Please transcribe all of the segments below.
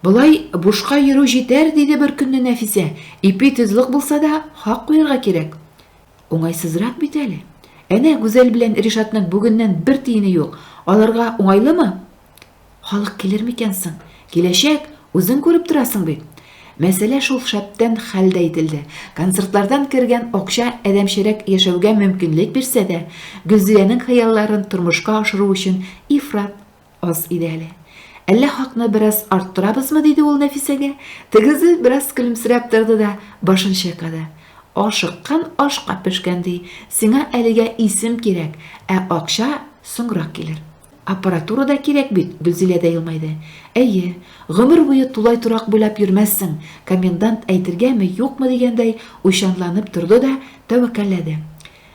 Болай бушка йөрү җитәр, диде бер көнне Нәфисә. Ипи тозлык булса да, хак куярга кирәк. Уңайсызрак бит әле. Әнә Гүзәл белән Ришатның бүгеннән бер тиене юк. Аларга уңайлымы? Халык килер микән соң? Киләчәк, үзең күреп торасың бит. Мәсьәлә шул шәптән хәл дә ителде. Концертлардан кергән акча адәмчәрәк яшәүгә мөмкинлек бирсә дә, Гөлзиләнең хыялларын тормышка ашыру өчен ифрат Аз иде әле. Әллә хакны бераз арттырабызмы, диде ул Нәфисәгә. Тегесе бераз көлемсерәп торды да, башын чайкады. Ашыккан ашка пешкән, ди. Сиңа әлегә исем кирәк, ә акча соңрак килер. Аппаратура да кирәк бит, Гөлзилә дә елмайды. Әйе, гомер буе тулай торак буйлап йөрмәссең, комендант әйтергәме, юкмы дигәндәй уйчанланып торды да, тәвәккәлләде.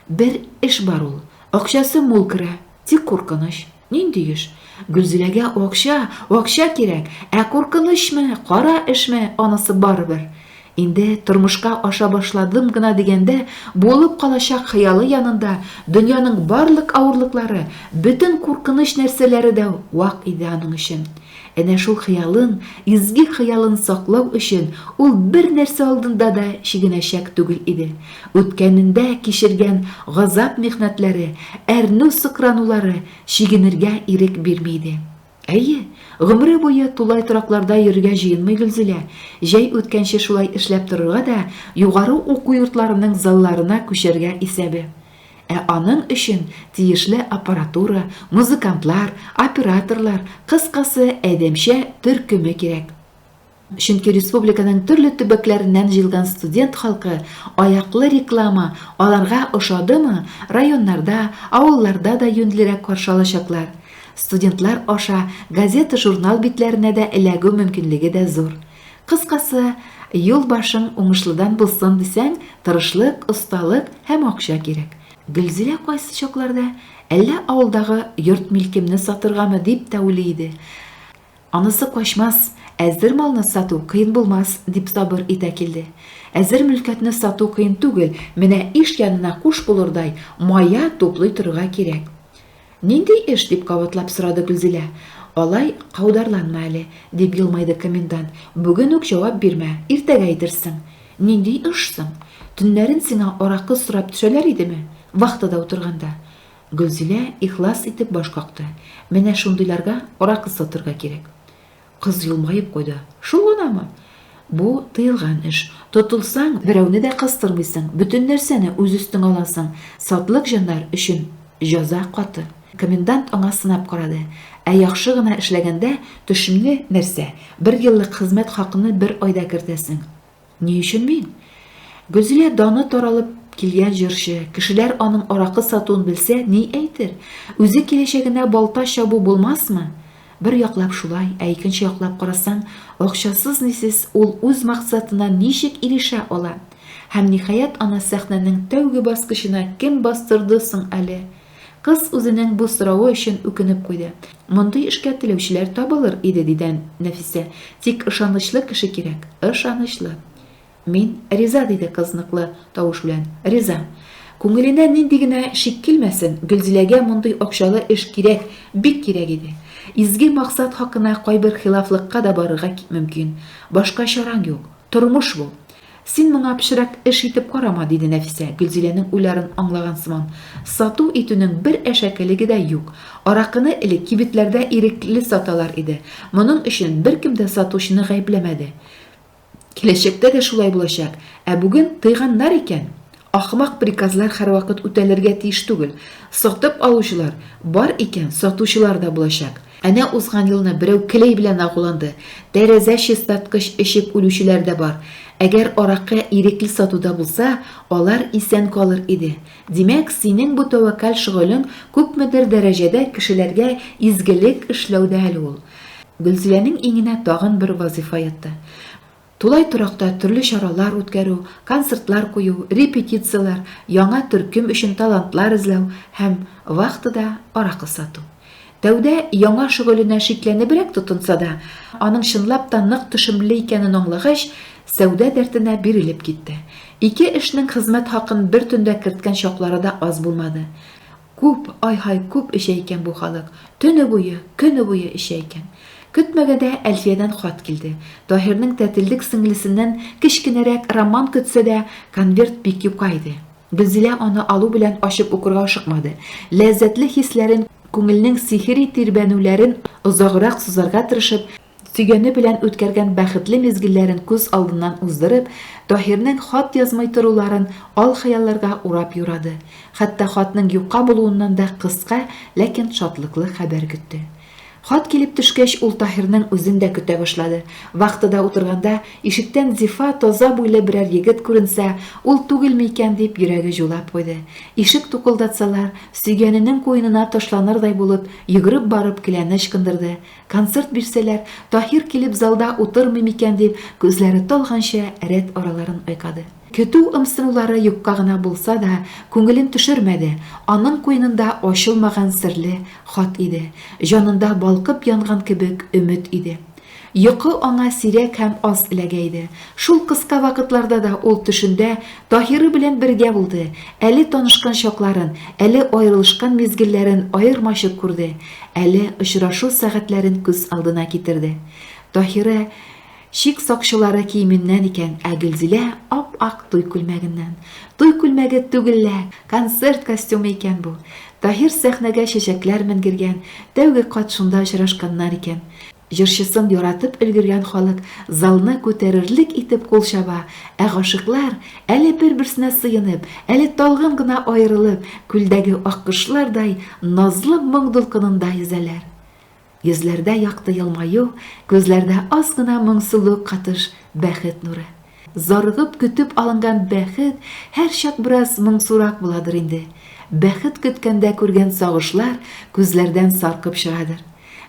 Бер эш бар ул. Акчасы мул керә, тик куркыныч. Нинди эш? Гөлзиләгә акча, акча кирәк. Ә куркынычмы, кара эшме, анысы барыбер. Инде тормышка аша башладым гына дигәндә, булып калачак хыялы янында дөньяның барлык авырлыклары, бөтен куркыныч нәрсәләре дә вак иде аның өчен. Әнә шул хыялын, изге хыялын саклау өчен ул бер нәрсә алдында да чигенәчәк түгел иде. Үткәнендә кичергән газап-михнәтләре, әрнү-сыкранулары чигенергә ирек бирми иде. Әйе, гомере буе тулай торакларда йөрергә җыенмый Гөлзилә. Җәй үткәнче шулай эшләп торырга да, югары уку йортларының залларына күчәргә исәбе. Ә аның өчен тиешле аппаратура, музыкантлар, операторлар, кыскасы, адәмчә төркеме кирәк. Чөнки республиканың төрле төбәкләреннән җыелган студент халкы аяклы реклама аларга ошадымы, районнарда, авылларда да юньлерәк каршы алачаклар. Студентлар аша газета-журнал битләренә дә эләгү мөмкинлеге дә зур. Кыскасы, юл башың уңышлыдан булсын дисәң, тырышлык, осталык һәм акча кирәк. Гөлзилә кайсы чакларда, әллә авылдагы йорт-милкемне сатыргамы дип тә уйлый иде. Анысы качмас, әзер малны сату кыен булмас, дип сабыр итә килде. Әзер мөлкәтне сату кыен түгел, менә иш янына куш булырдай мая туплый торырга кирәк. Нинди эш? дип кабатлап сорады Гөлзилә. Алай каударланма әле, дип елмайды комендант. Бүген үк җавап бирмә, иртәгә әйтерсең. Нинди эш соң? Төннәрен сиңа аракы сорап төшәләр идеме? Вахтада утырганда. Гөлзилә ихлас итеп баш какты. Менә шундыйларга аракы сатырга кирәк. Кыз елмаеп куйды. Шул гынамы? Бу тыелган эш. Тотылсаң, берәүне дә кыстырмыйсың, бөтен нәрсәне үз өстеңә аласың. Сатлык җаннар өчен җәза каты. Комендант аңа сынап карады. Ә яхшы гына эшләгәндә, төшемле нәрсә, бер еллык хезмәт хакны бер айда кертәсең. Ни өчен мин? Гөлзилә даны таралып килгән җырчы, кешеләр аның аракы сатуын белсә, ни әйтер? Үзе киләчәгенә балта чабу булмасмы? Бер яклап шулай, ә икенче яклап карасаң, акчасыз-нисез ул үз максатына ничек ирешә ала? Һәм, ниһаять, аны сәхнәнең тәүге баскычына кем бастырды соң әле? Кыз үзенең бу соравы өчен үкенеп куйды. Мондый эшкә теләүчеләр табылыр иде, диде Нәфисә. Тик ышанычлы кеше кирәк. Ышанычлы. Мин риза, диде кыз ныклы тавыш белән. Риза. Күңеленә нинди генә шик килмәсен, Гөлзиләгә мондый акчалы эш кирәк, бик кирәк иде. Изге максат хакына кайбер хилафлыкка да барырга мөмкин. Башка чараң юк. Тормыш бу. Син моңа пычрак эш итеп карама, диде Нәфисә, Гөлзиләнең уйларын аңлаган сыман. Сату итүнең бер әшәкелеге дә юк. Аракыны элек кибетләрдә ирекле саталар иде. Моның өчен беркем дә сатучыны гаепләмәде. Киләчәктә дә шулай булачак. Ә бүген тыйганнар икән. Ахмак приказлар һәрвакыт үтәлергә тиеш түгел. Сатып алучылар бар икән, сатучылар да булачак. Әнә узган елны берәү келәй белән агуланды. Тәрәзә чистарткыч эчеп үлүчеләр дә бар. Әгәр аракы ирекле сатуда булса, алар исән калыр иде. Димәк, синең бу тәвәккәл шөгылең күпмедер дәрәҗәдә кешеләргә изгелек эшләү дә әле ул. Гөлзиләнең иңенә тагын бер вазыйфа ятты. Тулай торакта төрле чаралар үткәрү, концертлар кую, репетицияләр, яңа төркем өчен талантлар эзләү һәм вахтада аракы сату. Тәүдә яңа шөгыленә шикләнебрәк тотынса да, аның чынлап та нык төшемле икәнен аңлагач, сәүдә дәртенә бирелеп китте. Ике эшнең хезмәт хакын бер төндә керткән чаклары да аз булмады. Күп, ай-һай, күп эчә икән бу халык. Төне буе, көне буе эчә икән. Көтмәгәндә Әлфиядән хат килде. Таһирның тәтелдек сеңлесеннән кечкенәрәк роман көтсә дә, конверт бик юка иде. Гөлзилә аны алу белән ачып укырга ашыкмады. Ләззәтле хисләрен, күңелнең сихери тирбәнүләрен озаграк сузарга тырышып, сөйгәне белән үткәргән бәхетле мизгелләрен күз алдыннан уздырып, Таһирның хат язмый торуларын ал хыялларга урап юрады. Хәтта хатның юкка булуыннан да кыска, ләкин шатлыклы хәбәр көтте. Хат килеп төшкәч, ул Таһирның үзен дә көтә башлады. Вахтада утырганда, ишектән зифа, таза буйлы берәр егет күренсә, ул түгелме икән дип, йөрәге җулап куйды. Ишек тукылдатсалар, сөйгәненең куенына ташланырдай булып, йөгереп барып келәне ычкындырды. Концерт бирсәләр, Таһир килеп залда утырмый микән дип, күзләре талганча рәт араларын айкады. Көтү ымсынулары юкка гына булса да, күңелен төшермәде, аның куенында ачылмаган серле хат иде, җанында балкып янган кебек өмет иде. Йокы аңа сирәк һәм аз эләгә иде. Шул кыска вакытларда да ул төшендә Таһиры белән бергә булды, әле танышкан чакларын, әле аерылышкан мизгелләрен аермачык күрде, әле очрашу сәгатьләрен күз алдына китерде. Таһиры Чик сакчылары киеменнән икән, ә Гөлзилә ап-ак туй күлмәгеннән. Туй күлмәге түгел лә, концерт костюмы икән бу. Таһир сәхнәгә чәчәкләр менгергән, тәүге кат шунда очрашканнар икән. Җырчысын яратып өлгергән халык залны күтәрерлек итеп кул чаба, ә гашыйклар, әле бер-берсенә сыенып, әле талгын гына аерылып, күлдәге аккошлардай назлы моң дулкынында йөзәләр. Йөзләрдә якты елмаю, күзләрдә аз гына моңсулык катыш бәхет нуры. Зарыгып көтеп алынган бәхет һәрчак бераз моңсурак буладыр инде. Бәхет көткәндә күргән сагышлар күзләрдән саркып чыгадыр.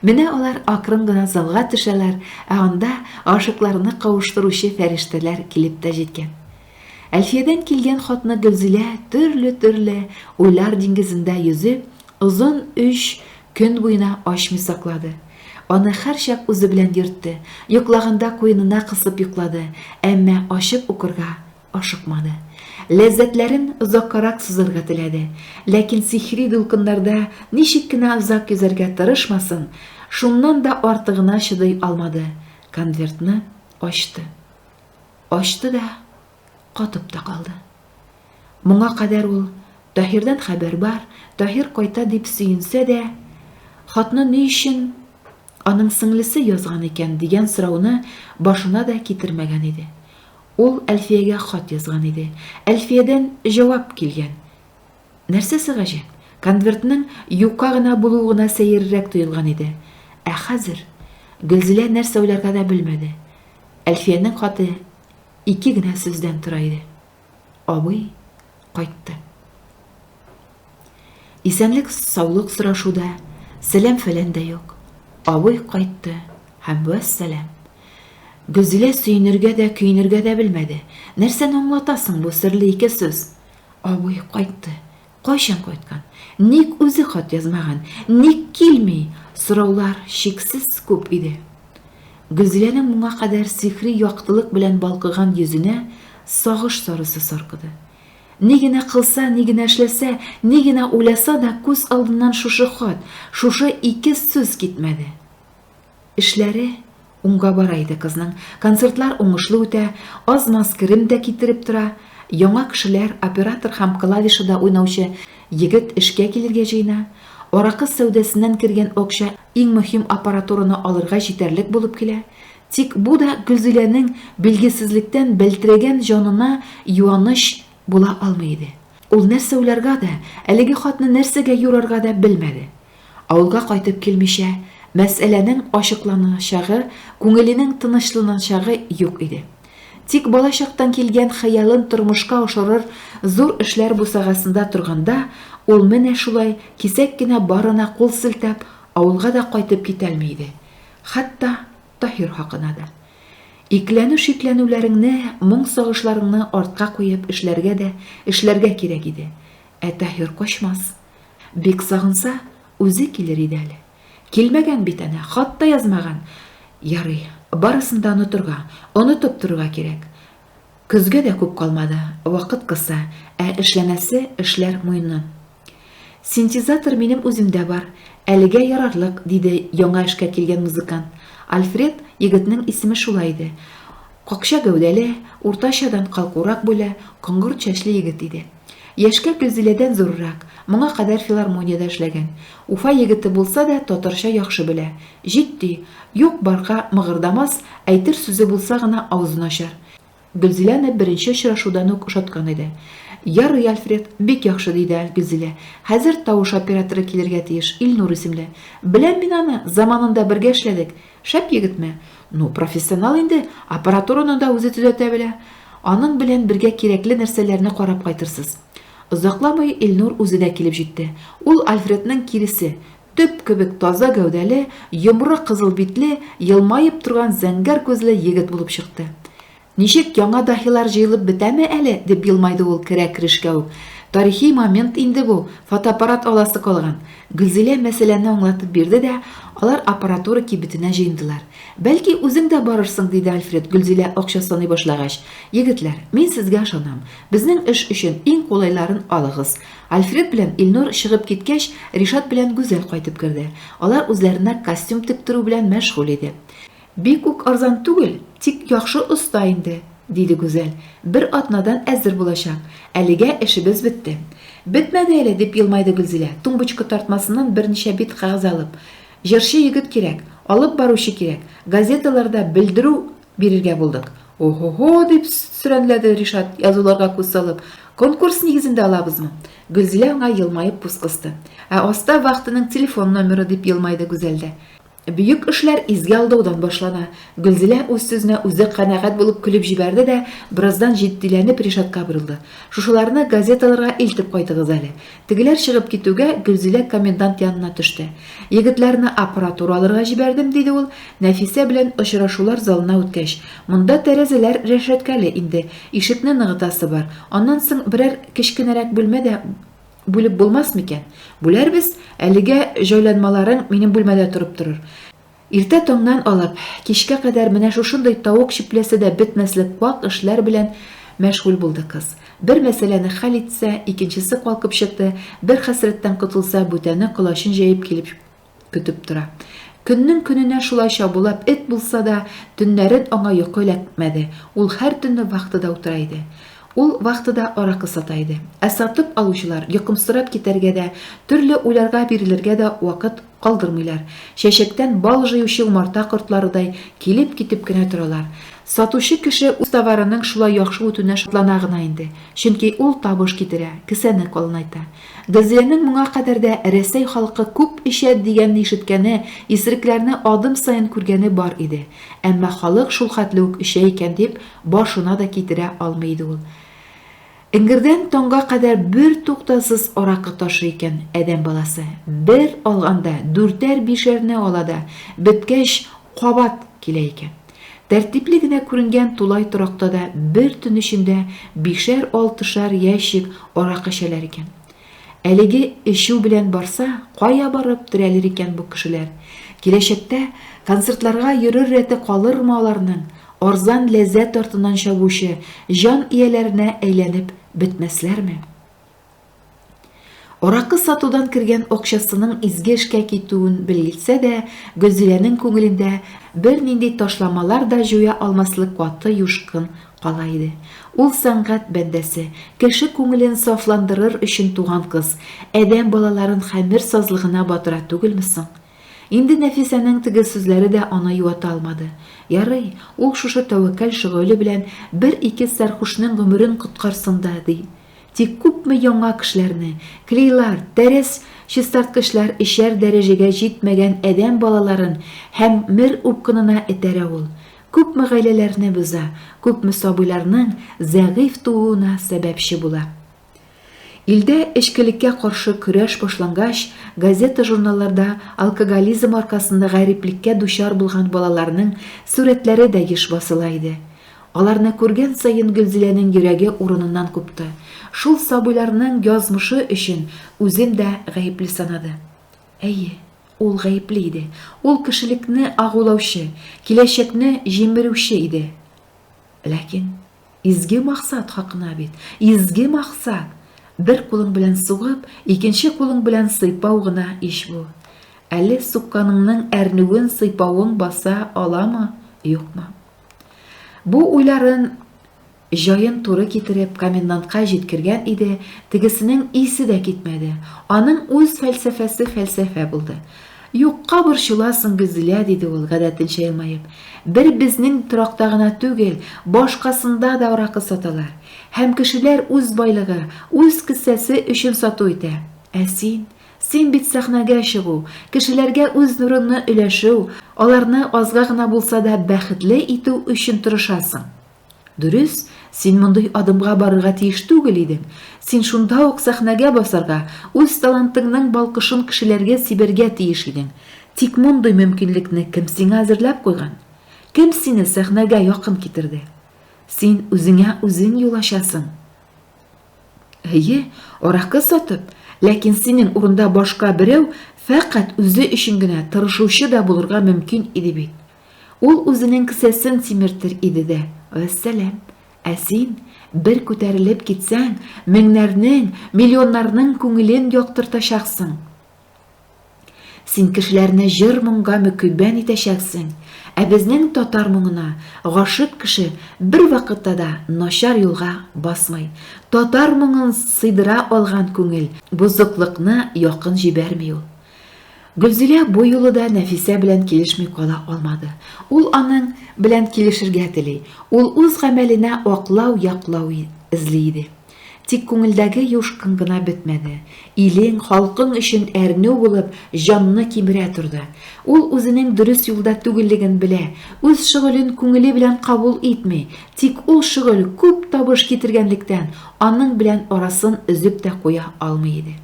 Менә алар акрын гына залга төшәләр, ә анда гашыйкларны кавыштыручы фәрештәләр килеп тә җиткән. Әлфиядән килгән хатны Гөлзилә төрле-төрле уйлар диңгезендә йөзеп, озын өч көн буена ачмый саклады. Аны һәрчак үзе белән йөртте, йоклаганда куенына кысып йоклады, әмма ачып укырга ашыкмады. Ләззәтләрен озаккарак сузарга теләде. Ләкин сихри дулкыннарда ничек кенә озак йөзәргә тырышмасын, шуннан да артыгына чыдый алмады, конвертны ачты. Ачты да, катып та калды. Моңа кадәр ул, Таһирдан хәбәр бар, Таһир кайта дип сөенсә дә, хатны ни өчен аның сеңлесе язган икән дигән сорауны башына да китермәгән иде. Ул Әлфиягә хат язган иде. Әлфиядән җавап килгән. Нәрсәсе гаҗәп, конвертның юка гына булуы гына сәеррәк тоелган иде. Ә хәзер Гөлзилә нәрсә уйларга да белмәде. Әлфиянең хаты ике генә сүздән тора иде. Абый кайтты. Исәнлек, саулык сорашу да, сәлам-фәлән дә юк. Абый кайтты һәм вәссәлам. Гөлзилә сөенергә дә, көенергә дә белмәде. Нәрсәне аңлата соң бу серле ике сүз? Абый кайтты. Кайчан кайткан? Ник үзе хат язмаган? Ник килми? Сораулар чиксез күп иде. Гөлзиләнең моңа кадәр сихри яктылык белән балкыган йөзенә сагыш сарысы саркыды. Ни генә кылса, ни генә эшләсә, ни генә уйласа да күз алдыннан шушы хат, шушы ике сүз китмәде. Эшләре уңга бара иде кызның. Концертлар уңышлы үтә, аз-маз керем дә китереп тора. Яңа кешеләр, оператор һәм клавишада уйнаучы егет эшкә килергә җыена. Аракы сәүдәсеннән кергән акча иң мөһим аппаратураны алырга җитәрлек булып килә. Тик бу да Гөлзиләнең билгесезлектән бәлтерәгән җанына юаныч була алмый иде. Ул нәрсә уйларга да, әлеге хатны нәрсәгә юрарга да белмәде. Авылга кайтып килмичә, мәсьәләнең ачыкланачагы, күңеленең тынычланачагы юк иде. Тик балачактан килгән хыялын тормышка ашырыр зур эшләр бусагасында торганда, ул менә шулай кисәк кенә барына кул селтәп, авылга да кайтып китәлми иде. Хәтта Таһир хакына да. Икеләнү-шикләнүләреңне, моң-сагышларыңны артка куеп эшләргә дә эшләргә кирәк иде. Ә Таһир качмас. Бик сагынса, үзе килер иде әле. Килмәгән бит әнә, хат та язмаган. Ярый, барысын да онытырга, онытып торырга кирәк. Көзгә дә күп калмады, вакыт кыса, ә эшләнәсе эшләр муеннан. Синтезатор минем үземдә бар, әлегә ярарлык, диде яңа эшкә килгән музыкант. Альфред, егетнең исеме шулай иде. Какча гәүдәле, уртачадан калкурак буйлы, коңгырт чәчле егет иде. Яшькә Гөлзиләдән зуррак, моңа кадәр филармониядә эшләгән. Уфа егете булса да, татарча яхшы белә. Җитди, юк-барга мыгырдамас, әйтер сүзе булса гына авызын ачар. Гөлзилә аны беренче очрашудан ук ошаткан иде. Ярый, Альфред, бик яхшы, диде Гөлзилә. Хәзер тавыш операторы килергә тиеш, Илнур исемле. Беләм мин аны, заманында бергә эшләдек. Шәп егетме? Ну, профессионал инде, аппаратураны да үзе төзәтә белә. Аның белән бергә кирәкле нәрсәләрне карап кайтырсыз. Озакламый Илнур үзе дә килеп җитте. Ул Альфредның киресе, төп кебек таза гәүдәле, йомры кызыл битле, елмаеп торган зәңгәр күзле егет булып чыкты. Ничек, яңа даһилар җыелып бетәме әле? дип елмайды ул керә-керешкә үк. Тарихи момент инде бу, фотоаппарат аласы калган. Гөлзилә мәсьәләне аңлатып бирде дә, алар аппаратура кибетенә җыендылар. Бәлки, үзең дә барырсың, диде Альфред, Гөлзилә акча саный башлагач. Егетләр, мин сезгә ышанам. Безнең эш өчен иң кулайларын алыгыз. Альфред белән Илнур чыгып киткәч, Ришат белән Гүзәл кайтып керде. Алар үзләренә костюм тектерү белән мәшгуль иде. Бик үк арзан түгел, тик яхшы оста инде, диде Гүзәл. Бер атнадан әзер булачак. Әлегә эшебез бетте. Бетмәде әле, дип елмайды Гөлзилә, тумбочка тартмасыннан берничә бит кәгазь алып. Җырчы егет кирәк, алып баручы кирәк. Газеталарда белдерү бирергә булдык. Оһо-һо, дип сөрәнләде Ришат, язуларга күз салып. Конкурс нигезендә алабызмы? Гөлзилә аңа елмаеп күз кысты. Ә аста вахтаның телефон номеры, дип елмайды Гүзәл дә. Бөек эшләр изге алдаудан башлана. Гөлзилә үз сүзенә үзе канәгать булып көлеп җибәрде дә, бераздан җитдиләнеп Ришатка борылды. Шушыларны газеталарга илтеп кайтыгыз әле. Тегеләр чыгып китүгә, Гөлзилә комендант янына төште. Егетләрне аппаратура алырга җибәрдем, диде ул, Нәфисә белән очрашулар залына үткәч. Монда тәрәзәләр рәшәткәле инде, ишекне ныгытасы бар. Аннан соң берәр кечкенәрәк бүлмә дә Бүлеп булмас микән? Бүләрбез, әлегә җайланмаларың минем бүлмәдә торып торыр. Иртә таңнан алып, кичкә кадәр менә шушындый тавык чүпләсә дә бетмәслек вак эшләр белән мәшгуль булды кыз. Бер мәсьәләне хәл итсә, икенчесе калкып чыкты, бер хәсрәттән котылса, бүтәне колачын җәеп килеп көтеп тора. Көннең көненә шулай чабулап эт булса да, төннәрен аңа йокы эләкмәде, ул һәр төнне вахтада утыра иде. Ул вахтада аракы сата иде. Ә сатып алучылар йокымсырап китәргә дә, төрле уйларга бирелергә дә вакыт калдырмыйлар. Чәчәктән бал җыючы умарта кортларыдай килеп-китеп кенә торалар. Сатучы кеше үз товарының шулай яхшы үтүенә шатлана гына инде, чөнки ул табыш китерә, кесәне калынайта. Гөлзиләнең моңа кадәр дә Рәсәй халкы күп эчә дигәнне ишеткәне, исерекләрне адым саен күргәне бар иде. Әмма халык шулхәтле үк эчә икән дип башына да китерә алмый иде ул. Эңгердән таңга кадәр бертуктасыз аракы ташый икән адәм баласы. Бер алганда дүртәр-бишәрне ала да, беткәч, кабат килә икән. Тәртипле генә күренгән тулай торакта да бер төн эчендә бишәр-алтышар ящик аракы эчәләр икән. Әлеге эчү белән барса, кая барып терәлер икән бу кешеләр? Киләчәктә концертларга йөрер рәте калырмы аларның? Арзан ләззәт артыннан чабучы җан ияләренә әйләнеп бетмәсләрме? Аракы сатудан кергән акчасының изге эшкә китүен белсә дә, Гөлзиләнең күңелендә бернинди ташламалар да җуя алмаслык каты юшкын кала иде. Ул сәнгать бәндәсе, кеше күңелен сафландырыр өчен туган кыз, адәм балаларын хәмер сазлыгына батыра түгелме соң? Инде Нәфисәнең теге сүзләре дә аны юата алмады. Ярый, ул шушы тәвәккәл шөгыле белән бер-ике сәрхушнең гомерен коткарсын да, ди. Тик күпме яңа кешеләрне, клейлар, тәрәз чистарткычлар эчәр дәрәҗәгә җитмәгән адәм балаларын һәм мер упкынына этәрә ул. Күпме гаиләләрне боза, күпме сабыйларның зәгыйфь тууына сәбәпче була. Илдә эчкелеккә каршы көрәш башлангач, газета-журналларда алкоголизм аркасында гариплеккә дучар булган балаларның сурәтләре дә еш басыла иде. Аларны күргән саен Гөлзиләнең йөрәге урыныннан купты. Шул сабыйларның язмышы өчен үзен дә гаепле санады. Әйе, ул гаепле иде. Ул кешелекне агулаучы, киләчәкне җимерүче иде. Ләкин изге максат хакына бит, изге максат! Бер кулың белән сугып, икенче кулың белән сыйпау гына ич бу. Әле сукканыңның әрнүен сыйпавың баса аламы, юкмы? Бу уйларын җаен туры китереп комендантка җиткергән иде, тегесенең исе дә китмәде. Аның үз фәлсәфәсе фәлсәфә булды. Юкка борчыласың, Гөлзилә, диде ул, гадәтенчә елмаеп. Бер безнең торакта гына түгел, башкасында да аракы саталар. Һәм кешеләр үз байлыгы, үз кесәсе өчен сату итә. Ә син? Син бит сәхнәгә чыгу, кешеләргә үз нурыңны өләшү, аларны азга гына булса да бәхетле итү өчен тырышасың. Дөрес, син мондый адымга барырга тиеш түгел идең. Син шунда ук сәхнәгә басарга, үз талантыңның балкышын кешеләргә сибәргә тиеш идең. Тик мондый мөмкинлекне кем сиңа әзерләп куйган? Кем сине сәхнәгә якын китерде? Син үзеңә үзең юл ачасың. Әйе, аракы сатып, ләкин синең урында башка берәү фәкать үзе өчен генә тырышучы да булырга мөмкин иде бит. Ул үзенең кесәсен симертер иде дә, вәссәлам. Ә син, бер күтәрелеп китсәң, меңнәрнең, миллионнарның күңелен яктыртачаксың. Син кешеләрне җыр-моңга мөкиббән итәчәксең. Ә безнең татар моңына гашыйк кеше бервакытта да начар юлга басмый. Татар моңын сыйдыра алган күңел бозыклыкны якын җибәрми ул. Гөлзилә бу юлы да Нәфисә белән килешми кала алмады. Ул аның белән килешергә тели, ул үз гамәленә аклау-яклау эзли иде. Тик күңелдәге юшкын гына бетмәде. Илең, халкың өчен әрнү булып, җанны кимерә торды. Ул үзенең дөрес юлда түгеллеген белә, үз шөгылен күңеле белән кабул итми, тик ул шөгыль күп табыш китергәнлектән, аның белән арасын өзеп тә куя алмый иде.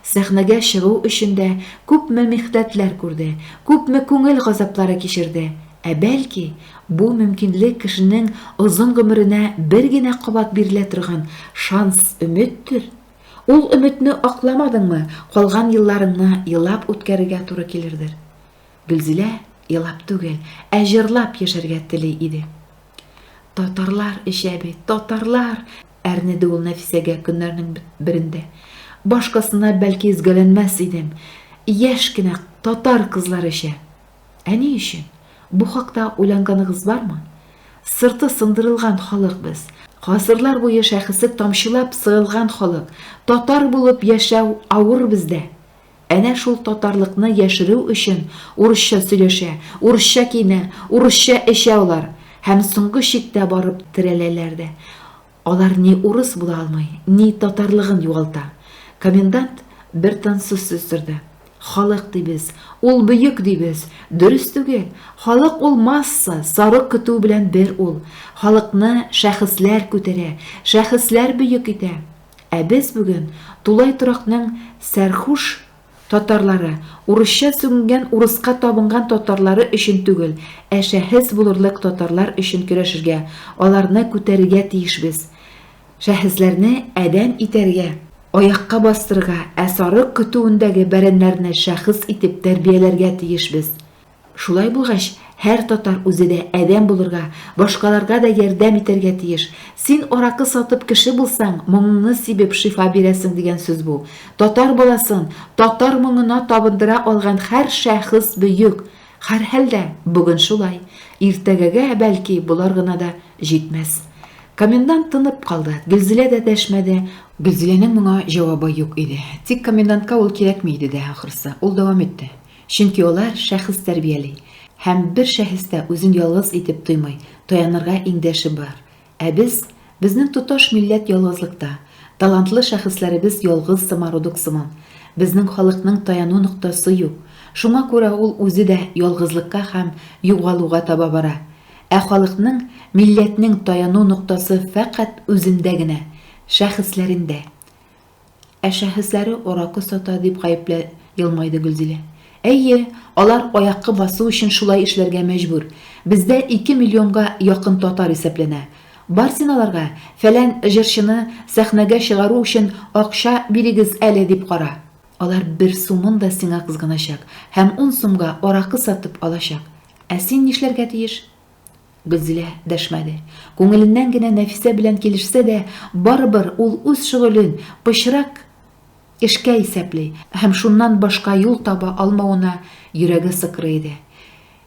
Сәхнәгә чыгу өчен дә күпме михнәтләр күрде, күпме күңел газаплары кичерде. Ә бәлки, бу мөмкинлек кешенең озын гомеренә бер генә кабат бирелә торган шанс-өметтер? Ул өметне акламадыңмы, калган елларыңны елап үткәрергә туры килердер. Гөлзилә елап түгел, ә җырлап яшәргә тели иде. Татарлар эчә бит, татарлар! Әрнеде ул Нәфисәгә көннәрнең берендә. Башкасына бәлки өзгәләнмәс идем. Яшь кенә татар кызлары эчә. Ә ни өчен? Бу хакта уйланганыгыз бармы? Сырты сындырылган халык без. Гасырлар буе шәхесе тамчылап сыгылган халык. Татар булып яшәү авыр бездә. Әнә шул татарлыкны яшерү өчен урысча сөйләшә, урысча киенә, урысча эчә алар. Һәм соңгы чиктә барып терәләләр дә. Алар ни урыс була алмый, ни татарлыгын югалта. Комендант бер тын сүзсез торды. Халык дибез, ул бөек дибез. Дөрес түгел. Халык ул масса, сарык көтүе белән бер ул. Халыкны шәхесләр күтәрә, шәхесләр бөек итә. Ә без бүген тулай торакның сәрхуш татарлары, урысча сүгенгән урыска табынган татарлары өчен түгел, ә шәхес булырлык татарлар өчен көрәшергә, аларны күтәрергә тиешбез. Шәхесләрне адәм итәргә, аякка бастырырга, ә сарык көтүендәге бәрәннәрне шәхес итеп тәрбияләргә тиешбез. Шулай булгач, һәр татар үзе дә адәм булырга, башкаларга да ярдәм итәргә тиеш. Син аракы сатып кеше булсаң, моңыңны сибеп шифа бирәсең дигән сүз бу. Татар баласын татар моңына табындыра алган һәр шәхес бөек. Һәрхәлдә, бүген шулай. Иртәгәгә, бәлки, болар гына да җитмәс. Комендант тынып калды. Гөлзилә дә дәшмәде. Гөлзиләнең моңа җавабы юк иде. Тик комендантка ул кирәкми иде дә, ахрысы. Ул дәвам итте. Чөнки алар шәхес тәрбияли. Һәм бер шәхес тә үзен ялгыз итеп тоймый, таянырга иңдәше бар. Ә без, безнең тоташ милләт ялгызлыкта. Талантлы шәхесләребез ялгыз самородок сыман. Безнең халыкның таяну ноктасы юк. Шуңа күрә ул үзе дә ялгызлыкка һәм югалуга таба бара. Ә халыкның, милләтнең таяну ноктасы фәкать үзендә генә, шәхесләрендә. Ә шәхесләре аракы сата, дип гаепле елмайды Гөлзилә. Әйе, алар аякка басу өчен шулай эшләргә мәҗбүр. Бездә ике миллионга якын татар исәпләнә. Бар син аларга, фәлән җырчыны сәхнәгә чыгару өчен акча бирегез әле, дип кара. Алар бер сумын да сиңа кызганачак һәм ун сумга аракы сатып алачак. Ә син нишләргә тиеш? Гөлзилә дәшмәде. Күңеленнән генә Нәфисә белән килешсә дә, барыбер ул үз шөгылен, пычрак эшкә исәпли һәм шуннан башка юл таба алмавына йөрәге сыкрый иде.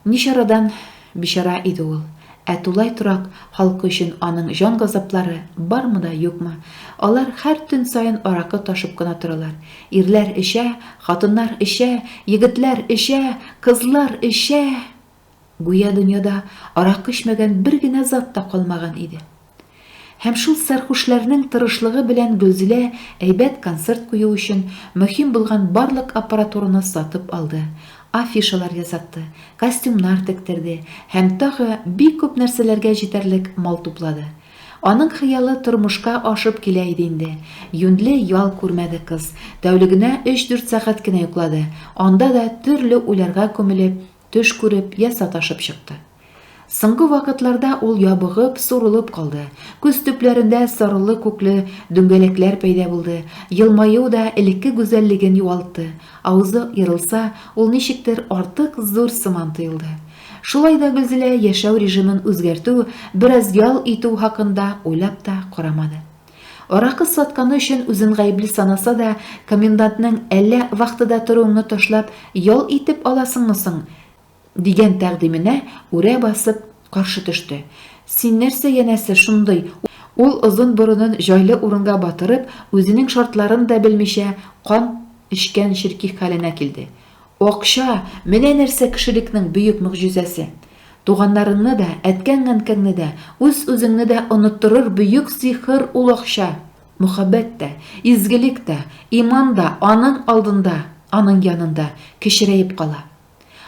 Ничарадан бичара иде ул. Ә тулай торак халкы өчен аның җан газаплары бармы да юкмы? Алар һәр төн саен аракы ташып кына торалар. Ирләр эчә, хатыннар эчә, егетләр эчә, кызлар эчә. Гүя дөньяда аракы эчмәгән бер генә зат та калмаган иде. Һәм шул сәрхушләрнең тырышлыгы белән Гөлзилә әйбәт концерт кую өчен мөһим булган барлык аппаратураны сатып алды, афишалар ясатты, костюмнар тектерде һәм тагы бик күп нәрсәләргә җитәрлек мал туплады. Аның хыялы тормышка ашып килә иде инде. Юньле ял күрмәде кыз. Тәүлегенә өч-дүрт сәгать кенә йоклады, анда да төрле уйларга күмелеп, төш күреп йә саташып чыкты. Соңгы вакытларда ул ябыгып, сурылып калды. Күз төпләрендә сарылы-күкле дүңгәләкләр пәйда булды. Елмаю да элекке гүзәллеген югалтты. Авызы ерылса, ул ничектер артык зур сыман тоелды. Шулай да Гөлзилә яшәү режимын үзгәртү, бераз ял итү хакында уйлап та карамады. Аракы сатканы өчен үзен гаепле санаса да, комендантның әллә вахтада торуыңны ташлап, ял итеп аласыңмы соң? Дигән тәкъдименә үрә басып каршы төште. Син нәрсә, янәсе, шундый, ул озын борынын җайлы урынга батырып, үзенең шартларын да белмичә, кан эчкән черки хәленә килде. Акча, менә нәрсә кешелекнең бөек могҗизәсе! Туганнарыңны да, әткәң-әнкәңне дә, үз-үзеңне дә оныттырыр бөек сихер ул акча! Мөхәббәт тә, изгелек тә, иман да аның алдында, аның янында кечерәеп кала.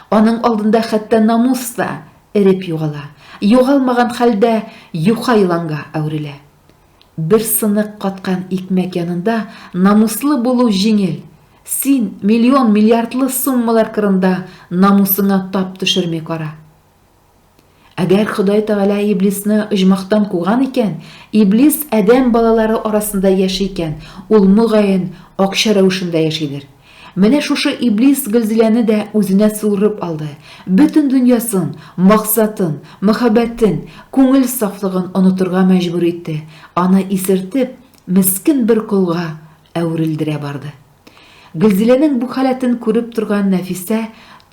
Аның алдында хәтта намус та эреп югала, югалмаган хәлдә юха еланга әверелә. Бер сынык каткан икмәк янында намуслы булу җиңел. Син миллион-миллиардлы суммалар кырында намусыңа тап төшерми кара. Әгәр Ходай Тәгалә Иблисны оҗмахтан куган икән, Иблис адәм балалары арасында яши икән, ул, мөгаен, акча рәвешендә яшидер. Менә шушы Иблис Гөлзиләне дә үзенә суырып алды, бөтен дөньясын, максатын, мәхәббәтен, күңел сафлыгын онытырга мәҗбүр итте, аны исертеп, мескен бер колга әверелдерә барды. Гөлзиләнең бу халәтен күреп торган Нәфисә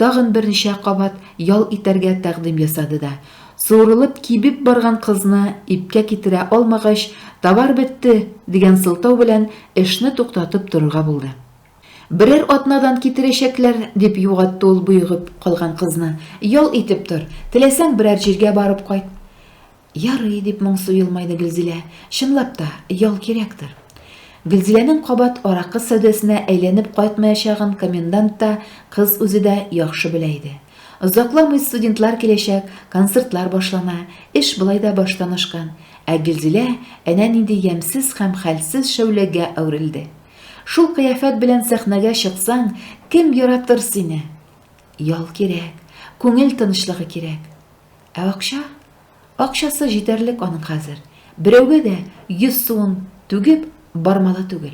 тагын берничә кабат ял итәргә тәкъдим ясады да, суырылып кибеп барган кызны ипкә китерә алмагач, товар бетте, дигән сылтау белән эшне туктатып торырга булды. Берәр атнадан китерәчәкләр, дип югатты ул боегып калган кызны. Ял итеп тор, теләсәң берәр җиргә барып кайт. Ярый, дип моңсу елмайды Гөлзилә. Чынлап та, ял кирәктер. Гөлзиләнең кабат аракы сәүдәсенә әйләнеп кайтмаячагын комендант та, кыз үзе дә яхшы белә иде. Озакламый студентлар киләчәк, концертлар башлана, эш болай да баштан ашкан. Ә Гөлзилә әнә нинди ямьсез һәм хәлсез шәүләгә әверелде. Шул кыяфәт белән сәхнәгә чыксаң, кем яратыр сине? Ял кирәк, күңел тынычлыгы кирәк. Ә акча? Акчасы җитәрлек аның хәзер. Берәүгә дә 100 суын түгеп бармалы түгел.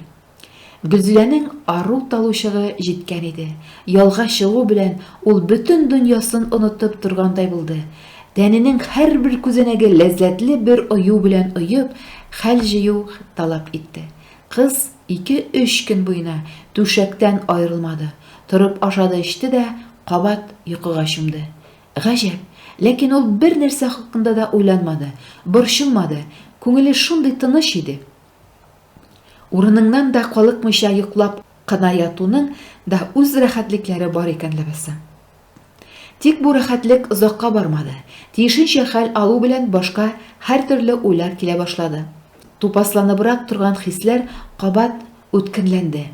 Гөлзиләнең ару-талу чыгы җиткән иде. Ялга чыгу белән ул бөтен дөньясын онытып торгандай булды. Тәненең һәрбер күзәнәге ләззәтле бер ою белән оеп, хәл җыю таләп итте. Кыз ике-өч көн буена түшәктән аерылмады. Торып ашады-эчте дә кабат йокыга чумды. Гаҗәп, ләкин ул бер нәрсә хакында да уйланмады, борчылмады, күңеле шундый тыныч иде. Урыныңнан да калыкмыйча йоклап кына ятуның да үз рәхәтлекләре бар икән ләбаса. Тик бу рәхәтлек озакка бармады. Тиешенчә хәл алу белән башка һәртөрле уйлар килә башлады. Тупасланыбрак торган хисләр кабат үткенләнде,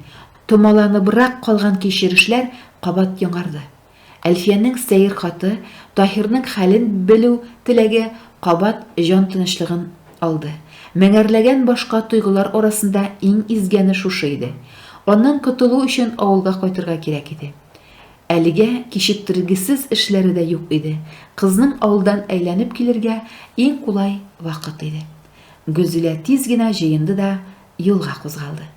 томаланыбрак калган кичерешләр кабат яңарды. Әлфиянең сәер хаты, Таһирның хәлен белү теләге кабат җан тынычлыгын алды. Меңәрләгән башка тойгылар арасында иң изгәне шушы иде. Аннан котылу өчен авылга кайтырга кирәк иде. Әлегә кичектергесез эшләре дә юк иде. Кызның авылдан әйләнеп килергә иң кулай вакыт иде. Гөлзилә тиз генә җыенды да юлга кузгалды.